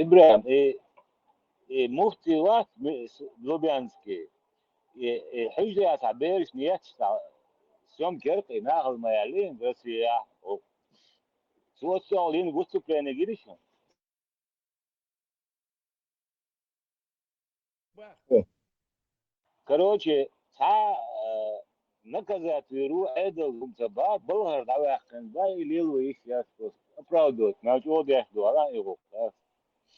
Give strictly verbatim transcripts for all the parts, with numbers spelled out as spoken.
ИбрахӀим, и, и муфти вац ми-, с-, Лубянский. И, и хьуьжрехь цхьа бераш неташ цхьа съёмка яр-кх, и нахала ма яьллий, Россияхь. О. Цо оццул йина выступление гира шуна. Короче, цхьа, э, наказать вийр ву, Ӏедал хӀума ца бац, балхара дӀаваьккхина бац, и лело йиш яц просто. Оправдывать, мел чӀогӀа деш ду, хӀара и гӀуллакх.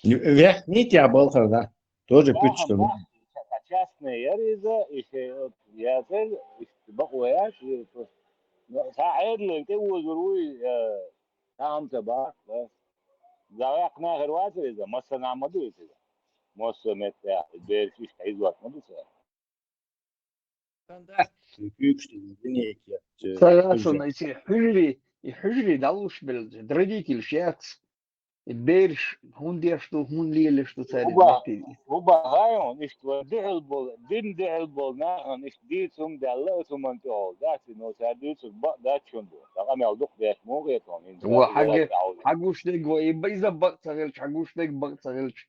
Вехнитя балхара, да? Тоже пуьчту. Частный яр иза, и шей, вот, яцар, и бакъо яц, и просто. Ну, цхьа Ӏедалан тӀе озур вуй, э, Цхьа хӀума ца бац, да. ДӀаваьккхина хир вацара иза, массанхьа ма ду иза. Массо а меттехь, бераш иштта хьийзош ма ду цара. Сан да, куьйгаш тӀе линейка яц, э, Сагашон, хьуьжа. И хьуьжари, и хьуьжари дӀалуш белла, родитель шец. И бераш хӀунда деш ду, хӀунда лелаш ду цара Уба, меттиг? Уба хьайон, иштта вай дуьхьал болу, дин дуьхьал болу нахана иштта дийца хӀума даьлла, оцу хӀуманна тӀехула дац, но цара дуьйцург бакъ дац шуна боху. Сан къамел дукха деш муха хетон, хӀинца Ва, хьан ге-, хьан гуш дерг вай, и ба-, иза бакъ ца хилча, хьан гуш дерг бакъ ца хилча.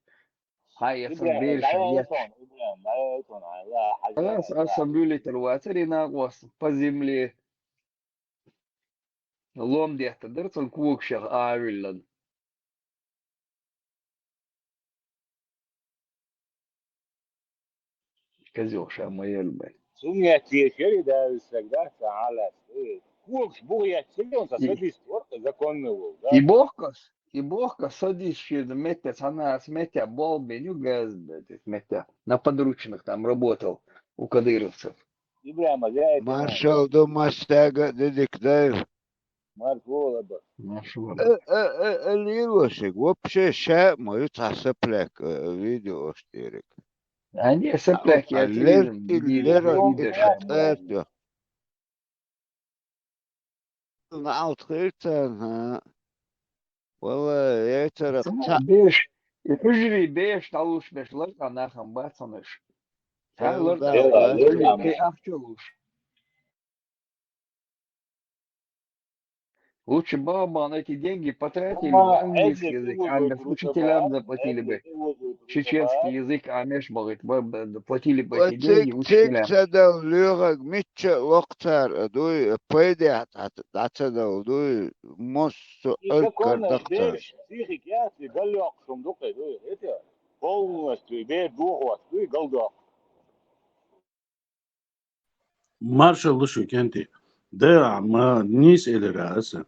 Хьан я сан Ибрахим, бераш дӀайолла ецаш. Тхуна, Ибрахим, дӀайолла тхуна, хьан ла, хьан Ас, аса буьйлийтар вацара и накъост, по земле. Лом детта дара цунна когашех а виллан. Козел ша ма елла бай. Цунна яц ешари, да, уьш саг дац, сан хьалаца. Э, когаш буха яц, сан И садист вара, законный волу, да? И бохкас, и бохкас садист шеда метте, цхьана ас метте болх бен ю газ, б-, метте. На подручных там работал у кадыровцев. Ибрахим, а я это Маршал ду, мастага а дидик дай. Марш вола бах. Марш вола. Э, э, э, э, лийр ву шега, вообще ша а ма ю цхьа сопляк, э, видеош тӀериг. А не, сопляк, А, я а, лер, телевизор, и видео, лер, видео и ша. ЦӀерта ю. НаӀалт хир царна, хӀа. Валла, яцара Цхьа ца- беш, и хьуьжари беш, дӀалуш беш, ларкъа нахам бац хьуна уьш. Ца Ца ларкъа да, нахам да, беш, да. Кхин ахча луш. Лучше бы мы эти деньги потратили на английский язык, а мы учителям заплатили бы. Чеченский язык, а меш богит, б-, б-, платили бы эти деньги учителям. Ца дал лоьгӀаг мичча локх цара, дуй, пайдехь дӀа-, дӀа ца дал, дуй, массо а И ой законно кардах цара. Бераш психика яц, и галйоккхуш хӀума ду кхе, дуй, это полностью и бер дохош, дуй, галдоккху. Маршалла шу, кӀентий. Да, ма, нийса элира аса.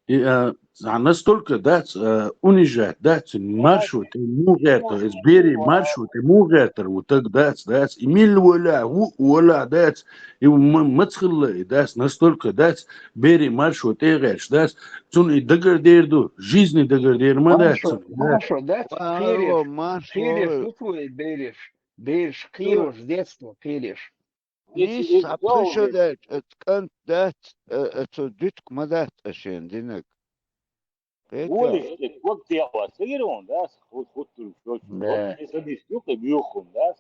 И, а, а, настолько дац, а, унижать дац, маршо тӀе муха гӀертар, иза берийн маршо тӀе муха гӀертар ву таг дац, дац. И милла вала, ву вала дац, и м-, мацхилла и дац, настолько дац, берийн маршо тӀе гӀерташ дац. Цунна и дагардер ду, жизни дагардер ма дац Маршо, цунна, дац. Маршо дац, Ва, кхереш, ва, маршо. Кхереш ду цо и береш. Бераш кхерош, с детства кхереш. Нийса, хьан пхи шо даьлча, оцу кӀант дац, э, оцу дуьтка ма дац ткъа шена динарг. Кхетий? Олуш тӀе ког текъо ца гира хьуна, дац? Ху-, хуттург шоч. Да. Оцу тӀе садист ю кхин буьйху хӀума, дац?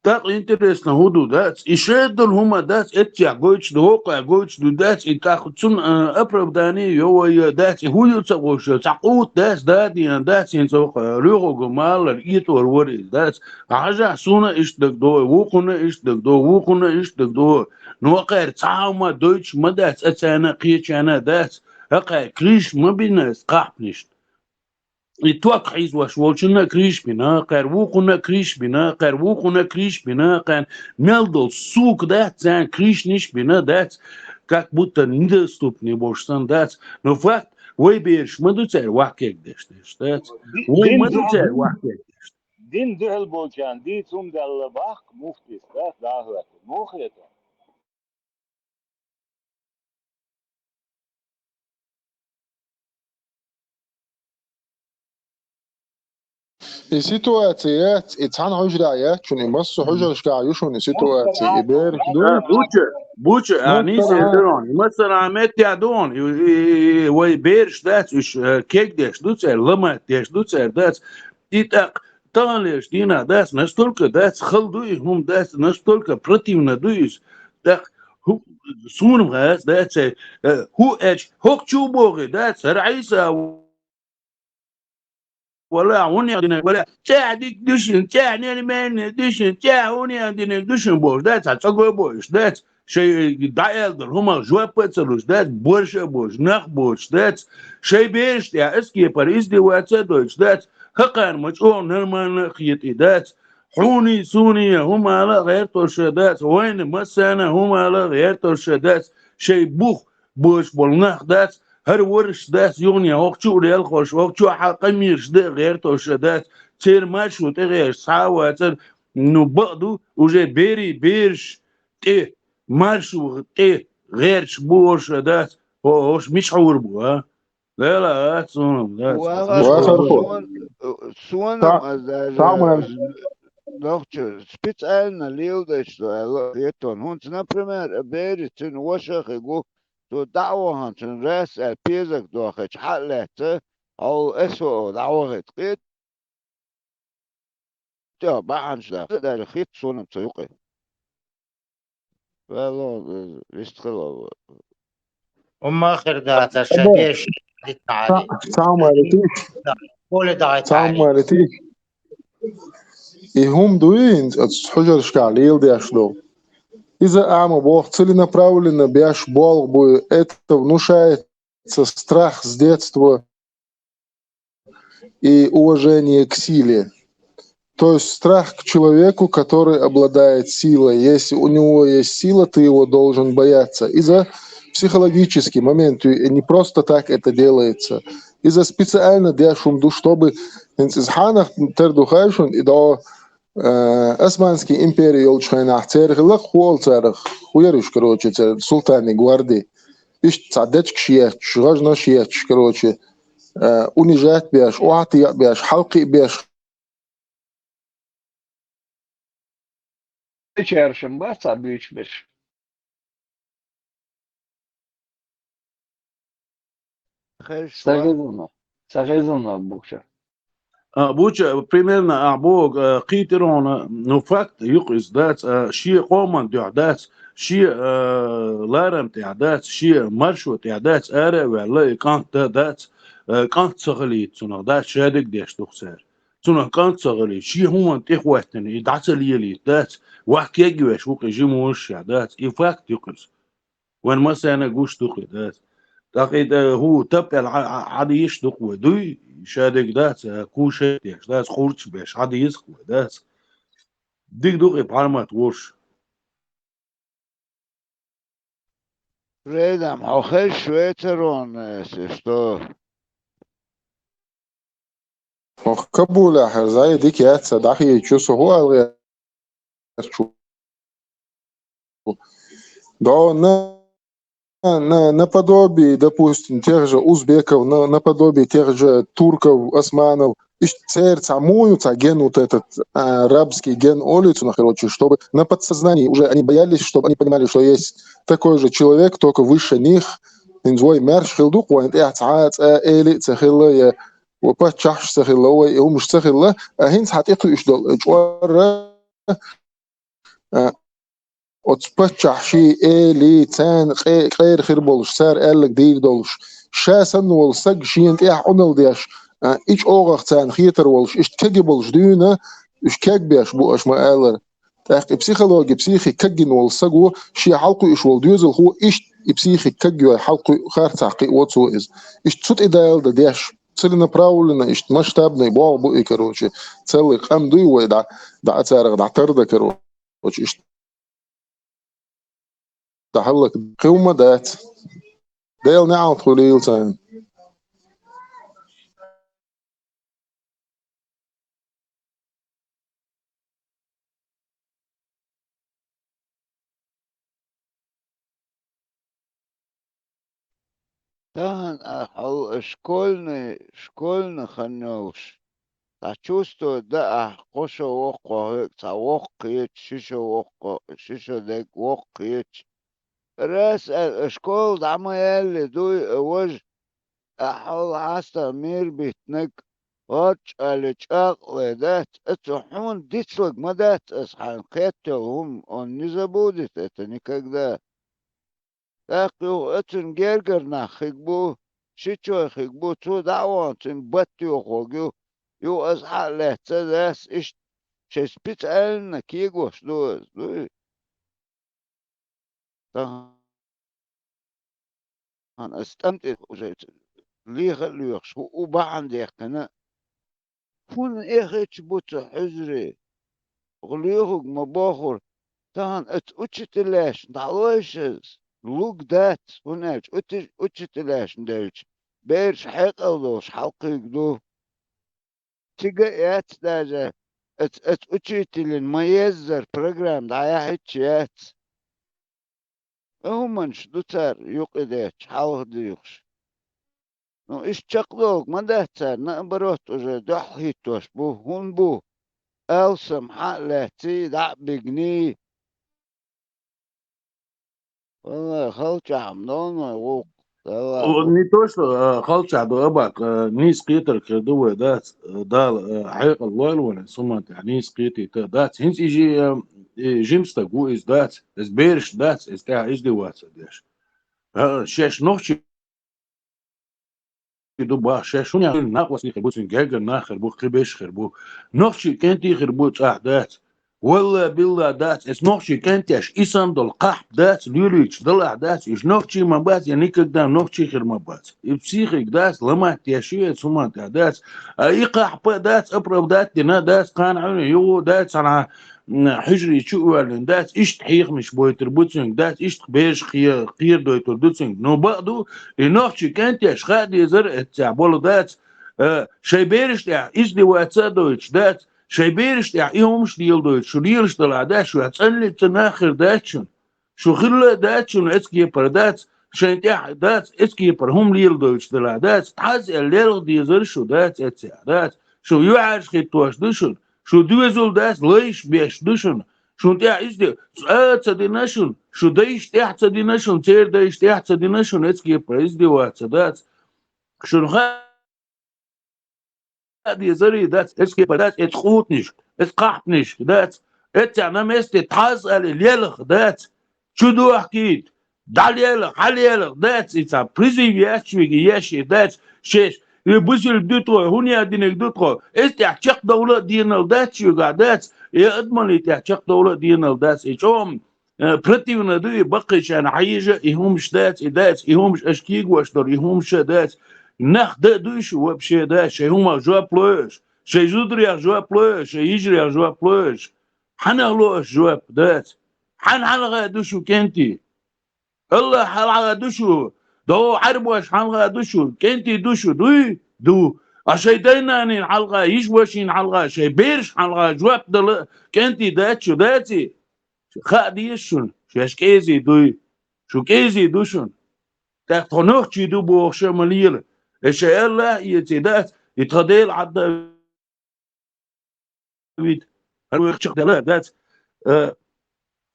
ТӀаккха интересно хӀун ду, дац? И шадолу хӀума, дац, эццехь гойтуш ду, хӀокхо гойтуш ду, дац? И тӀаккха цунна, а, оправдание йо вай, дац? И хӀун ю ца гӀош, цхьа къута, дац, дадийна, дац, хӀинца хӀокхо лоьхуго малар, этӀор вара иза, дац? Хьажахь, суна иштта дагадогӀу, вукхунна иштта дагадогӀу, вукхунна иштта дагадогӀу. Но кхара цхьа хӀума дойтуш ма дац, царна а, кхечарна а дац. ХӀокхара криш ма бина аса кхахьпанашна. И ток хьийзош волчунна а криш бина, кхара вукхунна а криш бина, кхара вукхунна а криш бина, кхара мел долу сука дац, царна кришнаш бина дац, как будто недоступный болуш санна дац. Но факт, вай бераш ма ду цара ваха кегдеш деш, дац? Вай ма ду цара ваха кегдеш. Дин дуьхьал болчарна дийца хӀума даьлла боху муфтис, да, да, хӀоьттина. Муха хетара? И ситуация яц, и цхьана хьуьжарехь яц шуна, и массо а хьуьжаршкахь ю шуна и ситуация, и бераш ду. Буча, буча, а, нийса а, дерон, и массара а меттехь ду хьуна, и, и, и, и вай бераш дац, уьш, э, кегдеш ду цара, ламат деш ду цара, дац. И тӀаккха таханлерчу дийнахь дац, настолько дац, хала ду и хӀума дац, настолько противно ду иза. ТӀаккха хӀу-, суна ма хац, дац, э, хӀу эч, хӀокху чу бохий, дац, хӀара Ӏийса а ву. вала, хӀуни дина, вала, ча дик душин, ча нермени душин, ча хӀуни дина душин бош, дац, а цӀагой бош, дац, шей дӀаэл дал, хӀума жоп а ца луш, дац, борша бош, нах бош, дац, шей беш, я, эскепар, издеваться дойч, дац, хакар ма чӀо нормально хити, дац, хӀуни, суни, хӀумала гӀертоша, дац, вайна массана, хӀумала гӀертоша, дац, шей бух, бош бол нах, дац, хӀара варш, дац, югӀни, хӀокху чу лелхош, хӀокху чу хьа къамирш де гӀертоша, дац, церан маршо тӀе гӀерташ, цхьа а вацар, ну, бакъ ду, уже бери, бераш тӀе, маршо тӀе гӀерташ боша, дац, хӀо-, хӀорш мича хьур бу, а? Лела, а, цунам, дац. Вахар, вахар хӀо. Сон-, сонам Са-, аз даже, самое нохчо специально леладеш ду аьлла, хетон. ХӀунца, например, бери цуьнан ваша хи гу, цо дӀа а вахана, цуьнан рас аьлла пезаг дохийча хьа а лаьцна, хьо эс о дӀавахийта къе тӀе бахьанаш дац. Дара хит сонам ца юкъе. Вало, э, вистхила. Умма хир дац, ша Ага. Деш дитта Ца-, Али. Цхьа хӀума аьлла тийша. Поле даьй Цхьа хӀума аьлла тийша. И хӀума дуй, хӀинца оцу хьужаршкахь леладеш долу. Иза а ма боху, целенаправленно беш болх буй, это внушается страх с детства и уважение к силе. То есть страх к человеку, который обладает силой. Если у него есть сила, ты его должен бояться. Иза психологический момент, и не просто так это делается. Иза специально деш хӀума ду, чтобы хӀинца иза хьанах тера ду хаьий шуна, и до, э, Османский импери йолчу хенахь церан хилла хӀола царах, хӀун яра уьш, короче, церан султанийн гварди. Иштта цхьа дечигаш етташ, гӀажнаш етташ, короче, э, унижать беш, охьатаьӀа беш, хьалакхиа беш. Чаьршимма бац цхьа буьйцуш берш. Хезаш Ца вац. Хезна, ца хезна бу ша. А, бу ша, примерно, а, бу, а, кхийтира хьуна, ну, факт юкъа иза дац, а, шен къоман дуьхьа дац, шен, а, ларам тӀехь дац, шен маршо тӀехь дац, ара а ваьлла, и кӀант дан дац, а, кӀант ца хилийта цунах дац, шадерг деш ду-кх цара. Цунах кӀант ца хилийта, шен хӀуманна тӀехӀоьттина, и дӀа ца лелийта дац, ваьхьа кегвеш ву-кх и жима вовшашехь дац, и факт ю-кх иза. Вайн массарна гуш ду-кх и дац. ТӀаккха и да хӀу таппел Ӏа-, Ӏа-, Ӏадийша ду-кх вай, дуй? Шадерг дац, а, кушать деш дац, кхурч беш, Ӏадийша-кх вай дац. Дика ду-кх и пхьармат вовш. Фрейдам, хьо хезаш вецаронна, если что. Ох, Кабулехь, зӀе дика яц, сан дӀахийчу, со хӀун ала гӀерташ ву. До на, на, наподобие, допустим, тех же узбеков, на, наподобие тех же турков, османов, иштта церан цхьа муй ю, цхьа ген, вот этот, а, арабский ген олу цунах, короче, чтобы на подсознании уже они боялись, чтобы они понимали, что есть такой же человек, только выше них, хӀинца вай маьрша хила ду-кх, вайна тӀехь цхьа а цӀа эли а ца хилла, я вай паччахьаш ца хилла, вай и хӀумаш ца хилла, а хӀинца хьан тӀекхуьуш долу чкъор, а, оцу паччахьаший, элий, царна къе-, къера хир болуш, цара аьлларг дийр долуш, ша санна волу саг шена тӀехь Ӏуналла деш, а, и чӀогӀах царна хетар волуш, иштта кегий болуш дуьйна, уьш кегбеш бу, аша ма-аллара. ТӀаккха и психологи, психика кагйина волу саго, шен хьалакхуьуш волу доьзалхо, иштта и психика кагйой хьалакхуьу, харцахь кхиаво цо иза. Иштта цу тӀе дала дан деш, целенаправленно, иштта масштабный болх бу и, короче, целый къам дуй вай дӀа, дӀа царах дӀатардан, короче, иштта. ДӀахьаллак кхин хӀума дац. Делан неӀалт хуьлийла царна. Тахана ахьа хьо школьный, школьный хан йолуш, цхьа чувство дан ахьа, кхо шо воккхо хьоьга цхьа воккха кхеташ, ши шо воккхо, ши шо дерг воккха кхеташ. Рас аьлла, школа дӀа ма яьлли дуй, важа, ахьа хьол хьастагӀа мийра биттинарг, гӀорч али чӀакъ ле дац, ацу хьуна дицлаг ма дац аса хьайна кхеттел хӀума, он не забудет это никогда. ТӀаккха юха оцун гергара нах хиг бу, шичой хиг бу, цо дӀа а вахана, цуьнан бат йохорг ю, Юха аса хьа а лаьцна, дас иштта шайн специально кегош ду аса, дуй? Тахана аса тӀам тӀе уже леха а лоьхуш, хӀу бахьана даьккхина. ХӀунда эхарч бу цу хьуьжаре? Лоьхург ма бохура, тахана оцу учителяшна дӀалойша аса, лург дац, хӀунда аьлча учи-, учителяшна девлча, бераш хьекъал долуш хьалакхуьйг ду. Цига а яц даже, оцу, оцу учителин ма-еззара программа дӀаяхьийтча яц. ХӀуманаш ду цара юкъадетташ, хьалха дуьйхуш. Ну, иштта чекхдолург ма дац цара, наоборот, уже дуьхьал хӀиттош бу. ХӀунда бу? Алсам хьа а лаьций, дӀа а бигний. Валлай, халчахь-м долу вай гӀуллакх. Валлай, О, гӀуллакх. Не то, что, а, халчахь ду, Абак, а, нийса кхетарг хир ду вай, дац, а, Дала, а, хьекъал лойла вайна, суман тӀехь нийса кхетийта, дац. ХӀинца и жи-, а, и жима стаг ву иза, дац. Иза бераш дац, иза тӀехь издеваться деш. А, шаьш нохчий ду бах, шаьш хӀунда накъостий хир бу, цуьнан гергара нах хир бу, кхин берш хир бу. Нохчий кӀентий хир бу, цӀахь дац. Валла, билла, дац, эс нохчий кӀентеш, и санна долу кхахьп дац, луьйлуьйтуш далахь дац, уьш нохчий ма бац, я никогда нохчий хир ма бац. И психик дац, ламат деш ю, эс хӀуман тӀехь дац. А и кхахьпа дац, оправдать дина дац, кхана хьуьна югӀу дац, цхьана, м, хьуьжарий чу оьллина дац, иштта хьехамаш бойтур бу цуьнга дац, иштта бераш кхе-, кхерадойтур ду цуьнга. Но бакъ ду, и нохчий кӀентеш хаа дезара эццехь болу дац, э, шайн бераш тӀехь издеваться а дойтуш дац, шайн бераш тӀехь и хӀумаш леладойтуш, шу лелаш далахь дац, шу цӀанлица нах хир дац шуна. Шу хилла а дац шуна эцкепара дац, шайн тӀехь дац эцкепара хӀума леладойтуш далахь дац, тхьаз а лелха дезара шу дац эццехь дац. Шу юьхьӀаьржа хӀиттош ду шуна, шу доьзал дац лайш беш ду шуна, шун тӀехь изде а ца дина шуна, шу дайш тӀехь ца дина шуна, церан дайш тӀехь ца дина шуна эцкепара издеваться дац. Шуна ха- дезарий дац, эцкепара дац, эц къутниш, эц кхахьпниш дац, эццехь на месте тхьаз али лелха дац, чу дохкийта, дӀалелха, хьалелха дац, и цхьа призыв яц шуьга еш и дац, шеш, и бусилг ду тхо, хӀун я динарг ду тхо, эц тӀехь чекхдовла а денал дац шуьга дац, и адамаллий тӀехь чекхдовла а денал дац, и чӀогӀа Э, противно ду и баккхийчарна хьийжа, и хӀумаш дац, и дац, и хӀумаш аша кийгош дара, и хӀумаш а дац. Нах дан а дуй шу вообще дац, шайн хӀумах жоп лой аша, шайн зударех жоп лой аша, шайн йижарех жоп лой аша. Хьанах ло аша жоп дац? Хьан хьалха ду шу кӀентий? Аллах хьалха ду шу, догӀу Ӏарбош хьалха ду шу, кӀентий ду шу, дуй? Ду. А шайн дай-нанина хьалха, йиш-вешина хьалха, шайн бераш хьалха жоп дала кӀентий дац шу, даций? Хаа деза шуна, шаьш кӀезий дуй, шу кӀезий ду шуна. ТӀаккха тхо нохчий ду бохуш а ма лела. Эс шайн Аллах а эций дац, и тхан Дела Ӏадда а вита. ХӀара вайх чекхдела а дац. Э,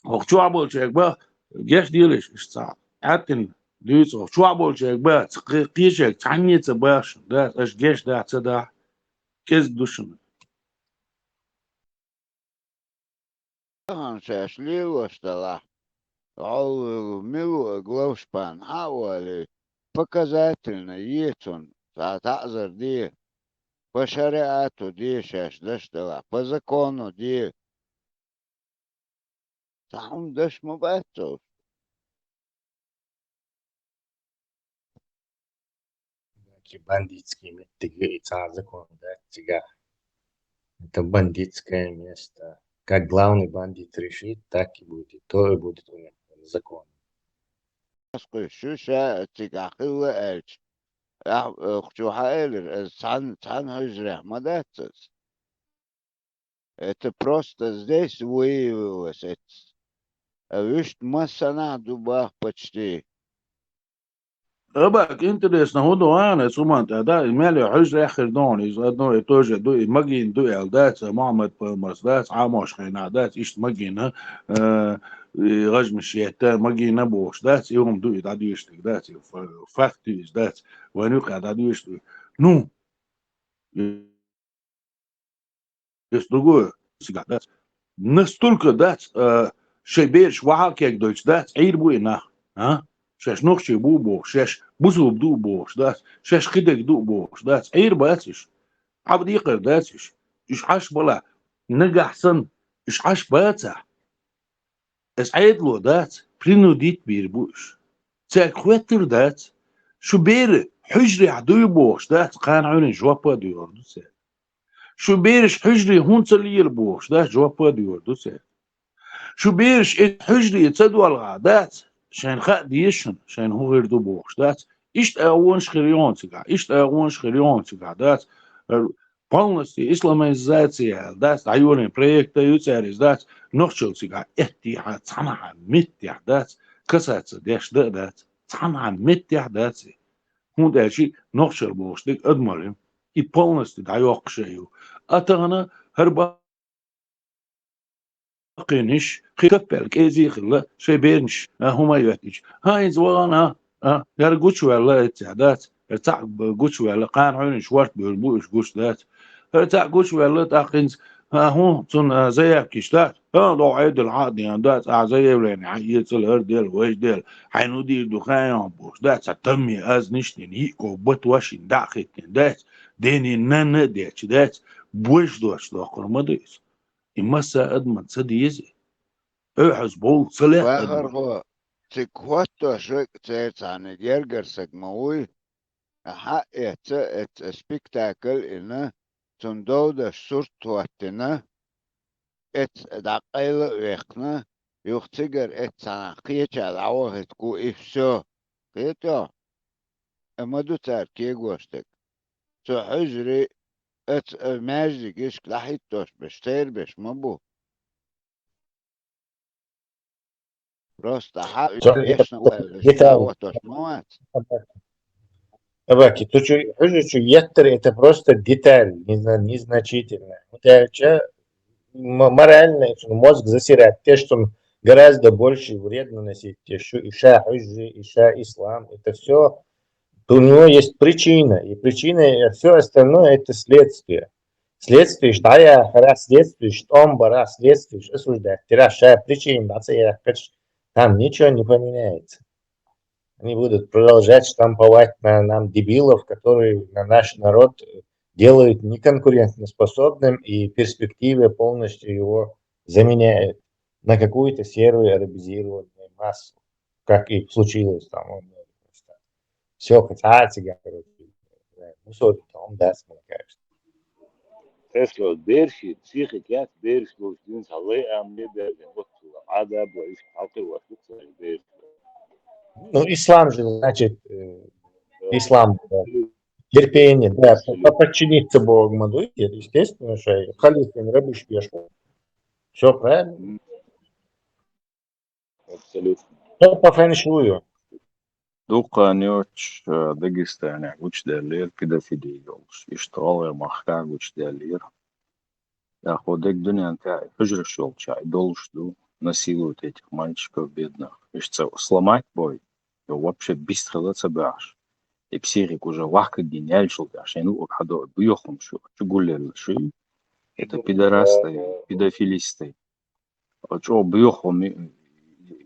хӀокху чохь болчаьрга бах, геш делаш, иштта цхьа Ӏаьттина дуьйцу, хӀокху чохь болчаьрга бах, кхечаьрга цхьанне а ца бахаш, дац, аша геш дахь, ца дахь, кӀезиг ду шуна. Тахана шаьш лелош далахь, гӀолвелла мила ву а главшпан хьа а валий, показательно е цунна, цхьа таӀзар де, по шариату де шаьш даш далахь, по закону де. Цхьа хӀума даш ма бац цо. Бандитский меттиге и цхьа закон дац цигахь. Это бандитское место. Как главный бандит решит, так и будет. То и будет у них закон. Ас кхуьйсуш ша цигахь хилла аьлча, ахь, э, чу хьаэлира, аса цхьана, цхьана хьуьжарехь ма дац аса. Это просто здесь выявилось, это. А вуьшта массанахь ду бах почти. Абак, интересно, хӀун ду вана, цу ман тӀе, да, и мел йо хьуьжарехь хир ду хьуна, иза одно и то же ду, и магийна ду аьлла дац, Мухьаммад-пайхамарс дац, Ӏамош хенахь дац, иштта магийна, э, и гӀажмаш етта, магийна бохуш дац, и хӀума ду, и дӀадоьшург дац, и фа-, факт ю иза дац, вайн юкъахь дӀадоьшург. Ну, Есть другое, цигахь дац. Настолько дац, а, шайн бераш вахьа а кегдойтуш дац, Ӏийр бу и нах, а? Шаьш нохчий бу бохуш, шаьш бусулба ду бохуш дац, шаьш кхидерг ду бохуш дац, Ӏийр бац уьш. Хьаба декхар дац уьш. Уьш Ӏаш бала, нагахь санна уьш Ӏаш бацахь, аса Ӏедало дац, принудить бийр бу уьш. Цаьрга хоьттур дац, шу бер хьуьжарехь дуй бохуш дац, кхана хьуьнан жоп а дуьйгӀур ду цаьрга. Шу бераш хьуьжаре хӀунда ца лела бохуш дац, жоп а дуьйгӀур ду цаьрга. Шу бераш и хьуьжаре ца долхьа дац, шайна хаа деза шуна, шайна хӀун хир ду бохуш дац. Иштта агӀонаш хир ю хьуна цигахь, иштта агӀонаш хир ю хьуна цигахь дац. Полностью исламизация аьлла дац, дӀайолийна проект а ю цара иза дац, нохчалла цигахь эттехьа, цхьанхьа меттехь дац, касаться деш дан а дац, цхьанхьа меттехь дац и. ХӀунда аьлча и нохчалла бохуш дерг адамалла ю, и полностью дӀайоккхуш а ю. А тахана хӀара ба- кхин иштта, кхин каппаьлла кӀезиг а хилла, шайн бераш, а, хӀума а йоьттича. ХӀан, иза вахана, а, а, яра гучуваьлла эццехь дац, яра цхьаъ гучуваьлла, кхана хьуьнаш ворт буьйр бу уьш гуш дац. ХӀара цхьаъ гучуваьлла, тӀаккха хӀинца, а, хӀун, цунна, а, заявкаш дац. ХӀан, догӀу Ӏедал хьа а деана дац, ахьа заявление хьан эцал хӀара дела, важа дела, хьайна хӀун дийр ду хаьий хьуна бохуш дац, цхьа тамме аз нишдина, йиъ ков бат вашина дӀа а хӀиттина дац, дена нанна а детташ дац, божа доцуш доккхур ма ду иза. И массо а адаман ца деза. Оьхьаз бовла ца лаьа адаман. Вахархо, цига хӀоттош верг церан цхьана гергара саг ма вуй. Хьаэца, эца спектакль йина, цунна довдаш сурт хӀоттийна, эца дӀакъайла а ваьккхина, юха цигара эца цхьана кхеча дӀавахийтаргва и всё. Кхетий хьо? Э, ма ду цара кегош дерг. Цу хьуьжаре, эца, э, маьждигашка дӀахӀиттош берш, церан берш ма бу. Просто хьа Цо-, дешна это уаьлла, деталь. Хьа хӀоттош ма вац. Абаки, ту чу, хьуьжа чу еттар, это просто деталь, незна-, незначительная. Вот я ча-, м-, морально, мозг засирать, те, что он гораздо больше вред наносит, те, что и ша хьуьжа, и ша ислам, это всё, у него есть причина, и причина, и всё остальное, это следствие. Следствиеш дӀаяхара, следствиеш тӀом бара, следствиеш осуждать дара, ша причина дӀа ца яьккхича, там ничего не поменяется. Они будут продолжать штамповать на, нам дебилов, которые на наш народ делают неконкурентноспособным и в перспективе полностью его заменяют на какую-то серую арабизированную массу, как и случилось там. Всё, кстати, короче, мусор там, да, мне кажется. Тесла берши, психика, берш луш дин саллай ам не берден, вот, ада бу иш халкы вот, берш. Ну, ислам же, значит, э, Да. Ислам, да. Абсолютно. Терпение, да, Абсолютно. По-, подчиниться Богу, естественно, что халиф, рабыш пешку. Всё правильно. Мгм. Абсолютно. Что по фэншую? Дукха нёч, э, Дагестанехь гучудаьллера педофили йолуш. Иштта гӀалгӀай махкахь гучудаьллера. ТӀаккха дерг дуьнен тӀехь хьуьжараш йолчохь и долуш ду, насилуют этих мальчиков бедных. Иштта сломать бой, и вообще бист хила ца баьхьаш. И психика уже вахкагина яьллачул тӀехь шайн луъург хьадо, буьйхамаш ю, чу гулъелла шу. Это пидорасты, педофилисты. ЧӀогӀа боьха хӀума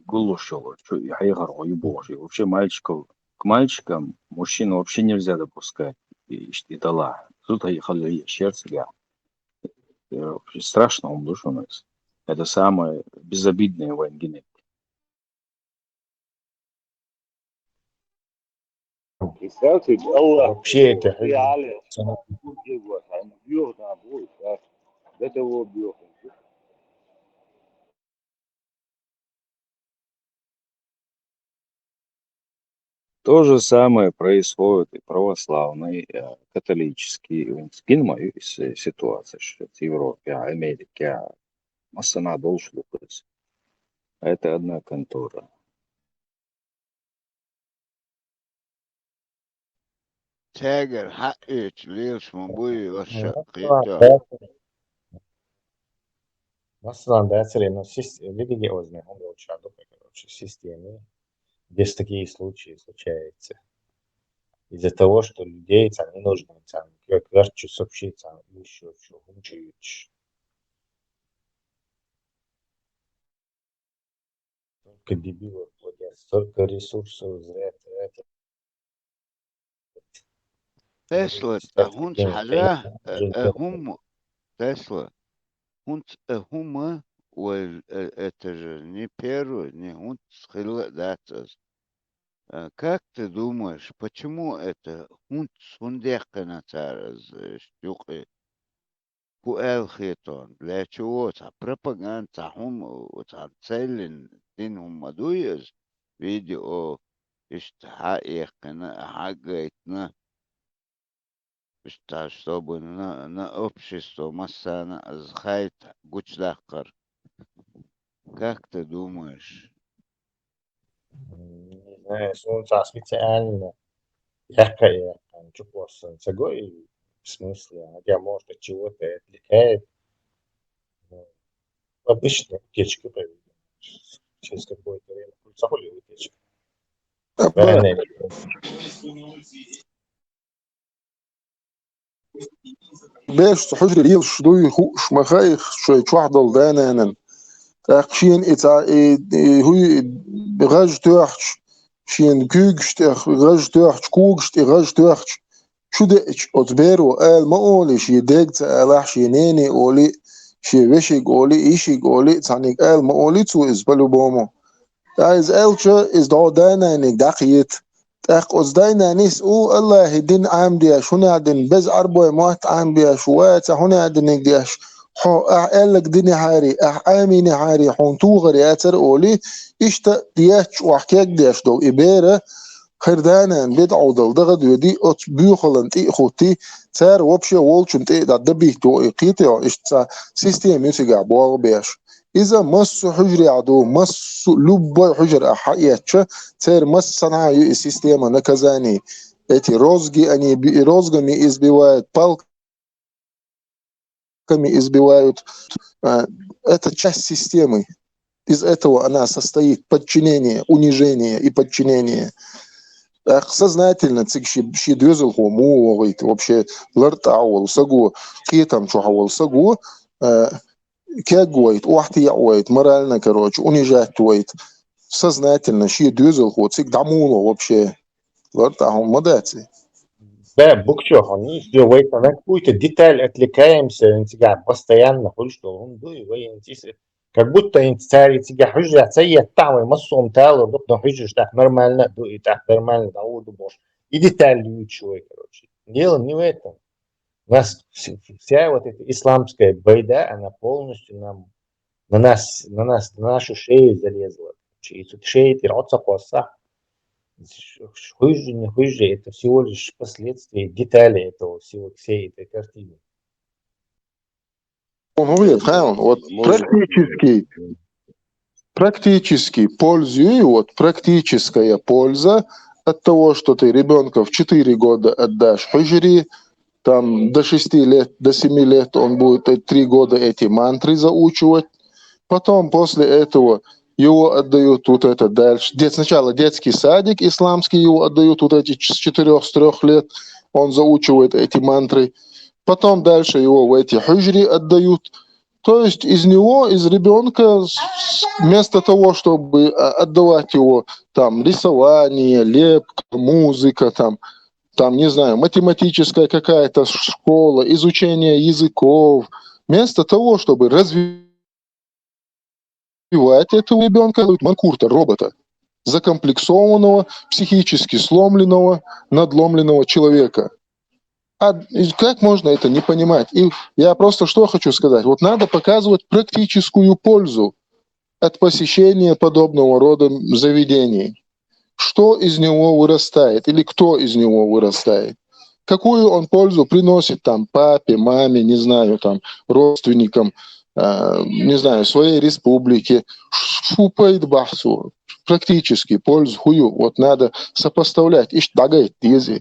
гуллуш йолу, чу и хьехархо ю бохуш. И вообще мальчиков, к мальчикам мужчин вообще нельзя допускать. И, и, и далахь. Зуда и халла и шерцигахь. Э, вообще страшно хӀума ду шуна иза. Это самое безобидное вайн гиннарг. Представьте, Аллах. Вообще это хьуьжа. До того бьёхал. То же самое происходит и православный, э, католический, э, гин ма ю, э, ситуация, что в Европе, а, Америке, а, массанхьа долуш ду иза. А это одна контора. Цаьргара хьаъечу лелаш ма буй, ваша, кхетий хьо? Масала, дацаре, ну, сис-, религиозный, он был шадухой, короче, системы, здесь такие случаи случаются. Из-за того, что людей там не нужно, там, как верчу сообщить, там, ещё что, хунчу. Столько дебилов плодятся, столько ресурсов зря тратят. Тесла, ткъа хӀунца хьажа, э, э, хӀума, Тесла, хӀунца, э, хӀума, вай, э, это же не первый, не хӀунца хилла а дац из. Э, как ты думаешь, почему это хӀунца, хӀунда яьккхина цара из, э, юкъе? Фу аьлла хетон, для чего? Цхьа пропаганда, цхьа хӀума, цхьа целин дина хӀума ма дуй из, видео, иштта хьаэккхина, хьагайтина, иштта, чтобы на, на общество массана из хайта гучадаккхар. Как ты думаешь? Не знаю, если он цхьа специально яьккха, яьккха, чу кхоссана ца го и в смысле, хотя, может, от чего-то и отвлекает. Ну, обычная утечка, по-видимому. Через какое-то время. Ца хули утечка? Абба. Реально. Бераш цу хьужаре лелаш дуй, хууш ма хаьий шоай чохь долу да-нанна. ТӀаккха шена и цхьа, и, и хӀуй, и гӀаж тоьхча, шена куьйгаш тӀех гӀаж тоьхча, когаш тӀе гӀаж тоьхча, чу деача, оцу беро ала ма олий, шен дега ца алахь, шен нене олий, шен вешига олий, йишига олий, цхьаьнниг ала ма олий цо иза по-любому. ТӀаккха иза аьлча, иза дӀо да-нанниг дӀакхета. ТӀаккха оцу дай-нанас у Аллахьан дин Ӏамадеш, хӀунда аьлла беза Ӏарбой мотт Ӏамадеш ву, ва цхьа хӀунда аьлла диниг деш, хьо ахь аьлларг динехьарий, ахь Ӏамийнехьарий, хьуна тухар яцара олий, иштта етташ охьа кегдеш долу и бер, хӀара да-нана беда Ӏовдал даха а доьдий, оцу боьхалан тӀе а хӀуттий, цара вообще волчун тӀе а дӀа дабийта йо и кхетий, иштта цхьа система ю цигахь болх беш. Иза массо а хьуьжарехь ду, массо а, любой хьуьжар ахь хьаэцча, церан массанхьа ю и система наказаний. Эти розги, они би-, и розгами избивают, палками избивают. А, это часть системы. Из этого она состоит. Подчинение, унижение и подчинение. ТӀаккха сознательно цига ши, ши доьзалхо муха вогӀийта, вообще лартӀахь волу саго, кхетам чохь волу саго, а, кегвайта, охьатаьӀвайта, морально, короче, унижать вайта, сознательно шен доьзалхо цига дӀа муха вообще лартӀахь хӀума ма дац и. Бе, букчо хьо нийса де, вай сан какую-то деталь отвлекаемся, ин цигахь постоянно хуьлуш долу хӀума дуй, вай ин цис-, как будто ин цари цигахь хьуьжарехь ца еттахь, вай массо а талор ду, но хьуьжараш тӀаккха нормально а ду, и тӀаккха нормально дӀагӀо ду бохуш. И деталь юьйцуш вай, короче. Дело не в этом. У нас вс-, вся вот эта исламская байда, она полностью нам, на нас, на нас, на нашу шею залезла. Чи-, и тут шея тӀера Ӏо ца кхоссахь, хуьжи, не хуьжи, это всего лишь последствия, детали этого всего, всей этой картины. Он говорит, хаьлла, вот практически, практически пользу, вот практическая польза от того, что ты ребёнка в четыре года отдашь хьуьжаре, там до шести лет, до семи лет он будет, э, три года эти мантры заучивать. Потом после этого его отдают вот это дальше. Дет-, сначала детский садик исламский, его отдают вот эти ч-, с четырёх, с трёх лет он заучивает эти мантры. Потом дальше его в эти хьуьжари отдают. То есть из него, из ребёнка, с-, с-, вместо того, чтобы, а, отдавать его там рисование, лепка, музыка, там, там, не знаю, математическая какая-то ш-, школа, изучение языков, вместо того, чтобы развивать этого ребёнка, делают манкурта, робота, закомплексованного, психически сломленного, надломленного человека. А и как можно это не понимать? И я просто что хочу сказать. Вот надо показывать практическую пользу от посещения подобного рода заведений. Что из него вырастает или кто из него вырастает? Какую он пользу приносит там папе, маме, не знаю, там родственникам, э, не знаю, своей республике? Фу пайда бахьа цо? Практически пользу хӀун ю? Вот надо сопоставлять. Иштта дӀагайта деза.